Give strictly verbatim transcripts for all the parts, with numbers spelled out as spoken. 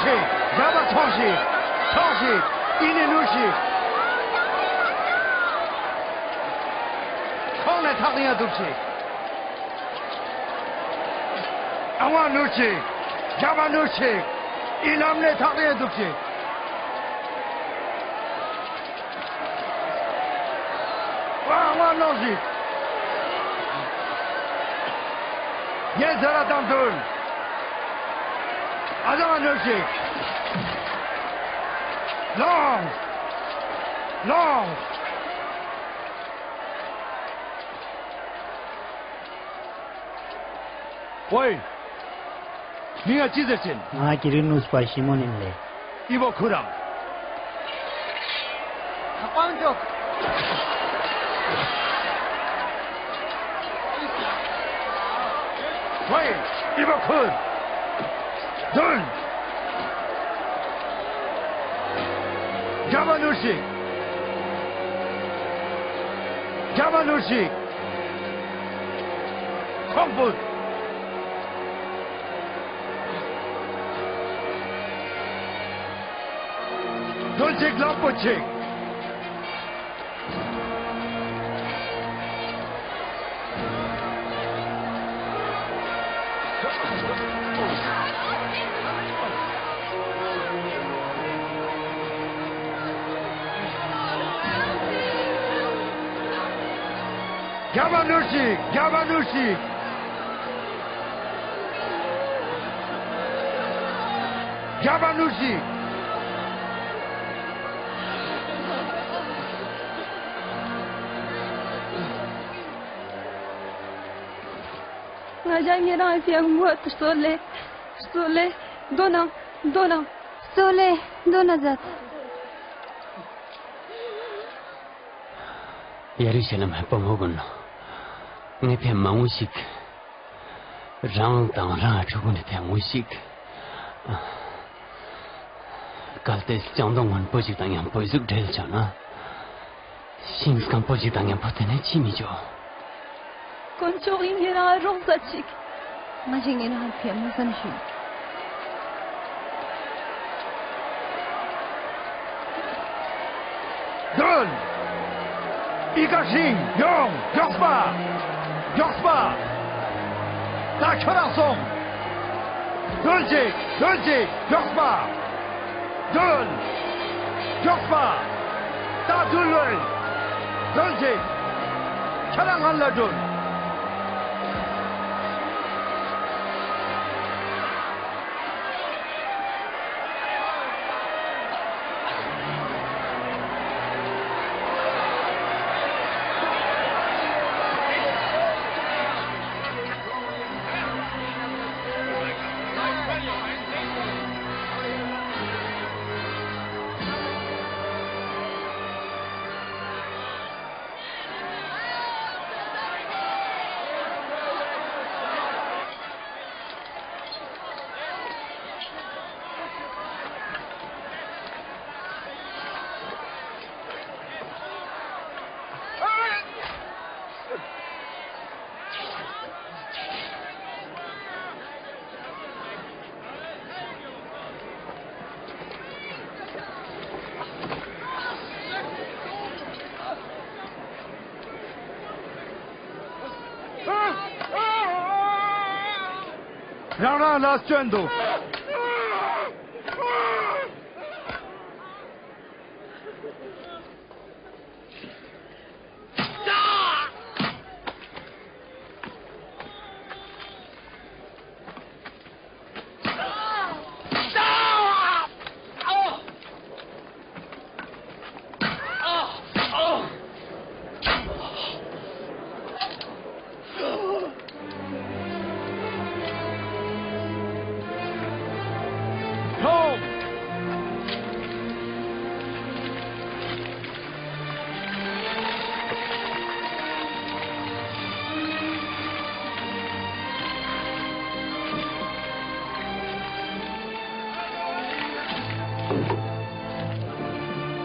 ཞིག་རྒྱབ་པ་ཚོང་ཞིག་ཚོང་ཞིག་ཨི་ནེ་ནུར་ཞིག་ཁོང་ནེ་ཐག་རིང་ཡ་དུག་ཞིག་ཨ་ཝ་ནུར་ཞིག་རྒྱབ་པ་ནུར་ཞིག་ཨི་ལམ་ནེ་ཐག་རིང་ཡ་དུག་ཞིག་ཝ་ཝ་ནོ་ཞིག་ངའེ་ཟེར་ར་དང་དུན། ཨ་ཟ་མ་ནོ་ཞིག་ལོང་། ལོང་། ཝེ། མིང་ང་ཅི་ཟེར་ཅེན། ང་ཀི་རི་ནུས་པ་ཤི་མོན་ཨིན་ལེ། འི་བོ་ཁུར་རང་། ཐག་པ་མ་ཅོག་ཝེ། འི་བོ་ཁུར། དུན། རྒྱབ་པ་ནུར་ཞིག་རྒྱབ་པ་ནུར་ཞིག་ཁོང་པུད། དུན་ཅིག་ལམ་པོ་ཅིག་རྒྱབ་པ་ནུར་ཞིག་རྒྱབ་པ་ནུར་ཞིག་རྒྱབ་པ་ནུར་ཞིག་ང་ཞ་ཉེ་རང་ངི་ཕིའ་ངུ་བ་ཏུ་སོལ་ལེ། སོལ་ལེ། དོ་ནང་། དོ་ནང་། སོལ་ལེ། དོ་ན་ཛད། ཡ་རུ་ཤ་ལེམ་ཧ་པ་མོ་གུན། ངའེ་ཕིའ་མ་ངུ་ཞིག་རང་དང་རང་ཕྲུ་གུ་ནི་ཕིའ་ངུ་ཞིག་གལ་ཏེ་ལྕང་སྡོང་སྔོན་པོ་ཞིག་དང་ཉམ་པོ་ཟུག་བྲེལ་ཆ་ན། ཤིང་སྐམ་པོ་ཞིག་དང་ཉམ་པོ་ཏེ་ནེ་ཅི་མི་ཅོ། དཀོན་མཆོག་གི་ཉེ་རང་རོགས་ས་ཅིག་ང་ཞའེ་ཉེ་རང་ཕིའ་མོས་སམ་ཞུ། དུན། འི་ཀ་ཤིང་ཡོང་། གྱོགས་པ། གྱོགས་པ། ད་ཁྱོ་རང་སོང་། དུན་ཅིག་དུན་ཅིག་གྱོགས་པ། དུན། གྱོགས་པ། ད་དུན་ལོས། དུན་ཅིག་ཁྱོ་རང་ང་ལ་དུན། རང་རང་ལ་སྐྱོན་དུག་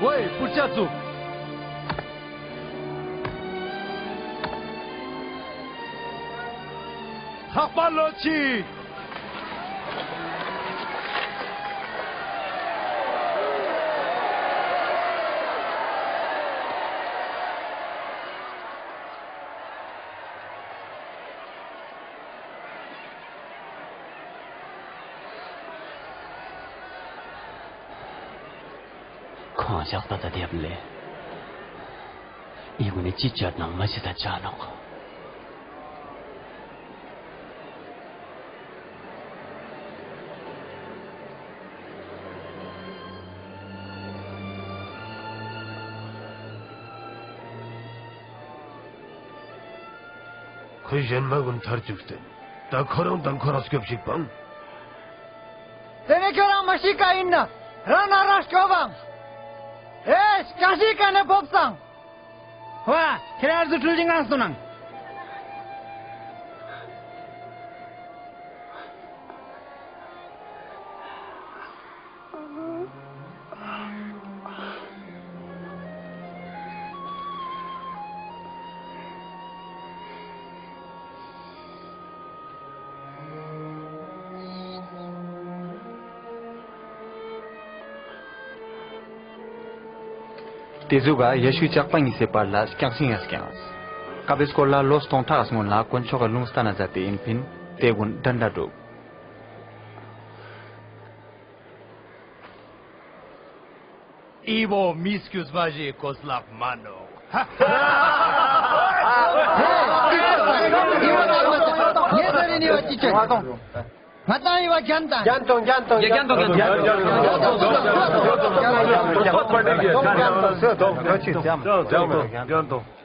ཝེ། པུར་ཅ་ཙུག་ལྷག་པ་ལོ་ཅིག་ཁོང་ཞག་པ་ད་དེབ་ལེ། ཨི་གུན་ནི་ཅི་ཅོ་ནང་མ་ཤི་ད་ཅ་ནོག། ཁོའི་ཞན་མ་གུན་ཐར་ཅུག་སྟེ། ད་ཁོ་རང་དང་ཁོ་རང་སྐྱོབ་ཤིག་པང་། ཏེ་ནེ་ཁྱོ་རང་མ་ཤི་ཀ་ཨིན་ན་རང་ན་རང་སྐྱོབ་བང་། ཨེ་ཀྱང་ཤི་ཀ་ནེ་བོབ་སང་། ཝ། ཁྱེ་རང་ཚོ་ཁྲུལ་གྱི་ངང་སོང་ནང་། ཏེ་ཟུག་ག་ཡེ་ཤུ་ཇག་པ་ཉིས་སི་བར་ལ་རྐྱང་ཤིང་ཡང་རྐྱང་། ཀ་བོའེ་སྐོར་ལ་ལོ་སྟོང་ཕྲག་སྔུན་ལ་དཀོན་མཆོག་གི་ལུང་སྟན་ན་ཛད་དེ་ཨིན་ཕིན་ཏེ་གུན་དྲན་དྲའ་གྲུབ། འི་བོ་མི་སྐྱུས་མ་ཞིག་གོས་ལག་མ་ནོག། ངའེ་ཟེར་རེ་ནི་བ་ཅི་ཅོ། ང་དང་འི་བ་གྱན་ཏང་། གྱན་ཏོང་། གྱན་ཏོང་། གྱན་ཏོང་། གྱན་ཏོང་།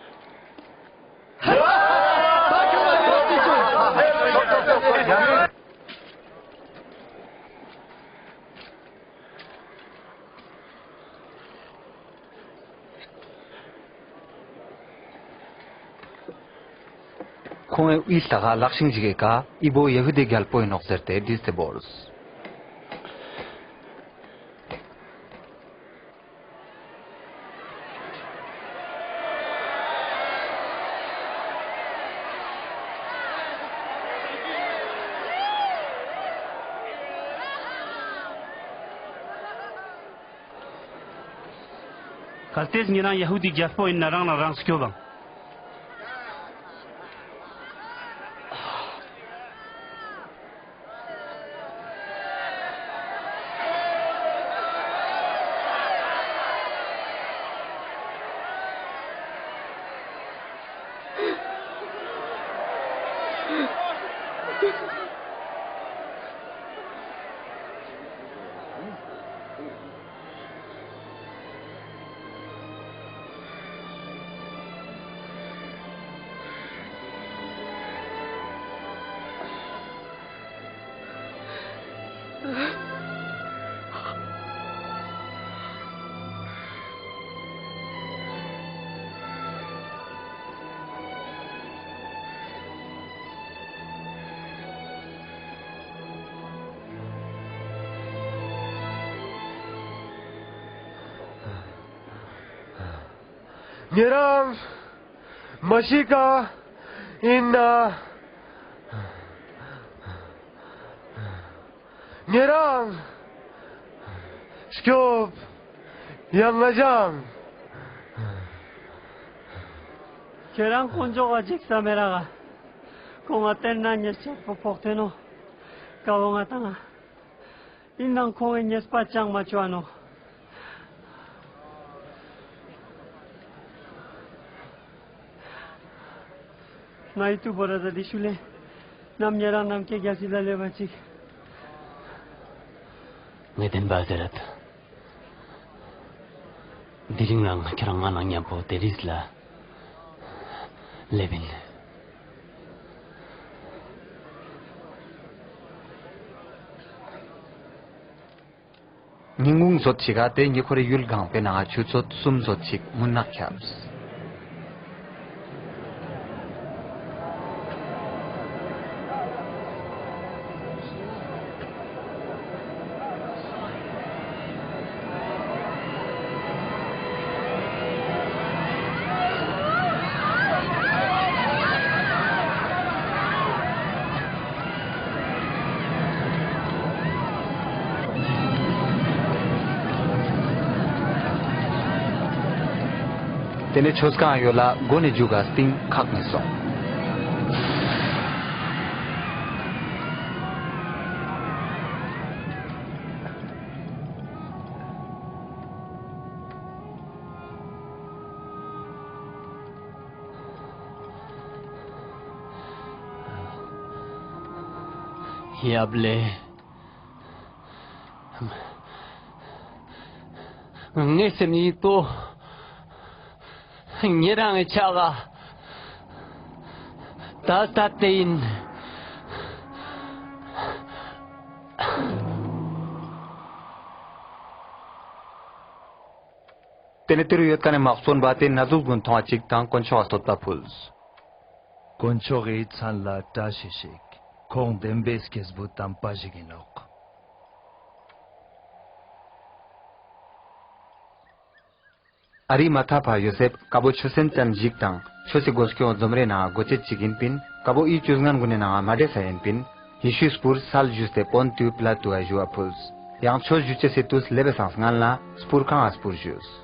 ཁོང་ངི་འི་ལྟག་ག་ལག་ཤིང་ཞིག་གི་ཀ་འི་བོ་ཡ་ཧུ་དཱའི་གྱལ་པོ་ཨིན་ནོག་ཟེར་ཏེ་བྲིས་ཏེ་བོརས། གལ་ཏེ་ཉེ་རང་ཡ་ཧུ་དཱའི་གྱལ་པོ་ཨིན་ན་རང་ལ་རང་སྐྱོབ་བང་། ཉེ་རང་མ་ཤི་ཀ་ཨིན་ན། ཉེ་རང་སྐྱོབ། ཡང་ང་ཞང་། ཁྱེ་རང་དཀོན་མཆོག་ག་ཇིགས་ས་མེད་རག་ག། ཁོང་ང་ཏེན་ན་ཉེས་ཆད་པོ་ཕོག་ཏེ་ནོག། ཀ་བོ་ང་དང་ང་། ཨིན་ནའང་ཁོང་ངི་ཉེས་པ་ཅང་མ་ཅོ་འ་ནོག། ང་འི་ཏུས་བོར་ར་ཏེ་ཤུལ་ལེ། ནམ་ཉེ་རང་ནམ་ཁའེ་གྱལ་སྲིད་ལ་ལེབ་བ་ཅིག། ངའེ་ཏེན་བ་ཟེར་རད། དེ་རིང་རང་ཁྱེ་རང་ང་དང་ཉམ་པོ་ཏེ་རིས་ལ་ལེབ་ཨིན། ཉིན་གུང་ཙོགས་ཤིག་ག་ཏེ་ཉེ་འཁོར་རི་ཡུལ་གང་པོའེ་ནང་ང་ཆུ་ཚོད་སུམ་ཙོགས་ཤིག་མུན་ནག་ཁྱབས། ཏེ་ནེ་ཆོས་ཁང་ཡོལ་ལ་གོ་ནེ་ཇུག་ག་སྟིང་ཁག་ནེ་སོང་། ཡབ་ལེ། ངའི་སེམས་ཉིད་དོ། ཉེ་རང་ངི་ཆ་ག་ད་ད་དེ་ཡིན། ཏེ་ནེ་ཏེ་རུ་ཡོད་ཁན་ནི་དམག་དཔོན་བོའ་ཏེ་ན་ཟུག་གུན་མཐོང་བ་ཅིག་དང་དཀོན་མཆོག་ག་བསྟོད་པ་ཕུལ། དཀོན་མཆོག་གི་མཚན་ལ་བཀྲ་ཤིས་ཤིག། ཁོང་དེན་བའེ་སྐྱེས་བུ་ཏམ་པ་ཞིག་ཨིན་ནོག། ཨ་རི་མ་ཐ་པ་ཡོ་སེབ་ཀ་བོ་ཆོས་སེམས་ཅན་ཞིག་དང་ཆོས་སི་གོ་སྐྱོང་ཛོམ་རའེ་ནང་ང་གོ་ཅེས་ཅིག་ཨིན་པིན། ཀ་བོ་འི་ཅོ་ངན་གུན་ནི་ནང་ང་མ་དྲེས་ས་ཨིན་པིན། ཡེ་ཤུའི་སྤུར་སལ་ཞུས་ཏེ་པོན་ཏིའུ་པི་ལ་ཏུའ་ཞུ་བ་ཕུལ། ཡང་ཆོས་ཞུ་ཅེས་སི་ཏུས་ལེབ་བེ་སང་སྔུན་ལ་སྤུར་ཁང་ང་སྤུར་ཞུས།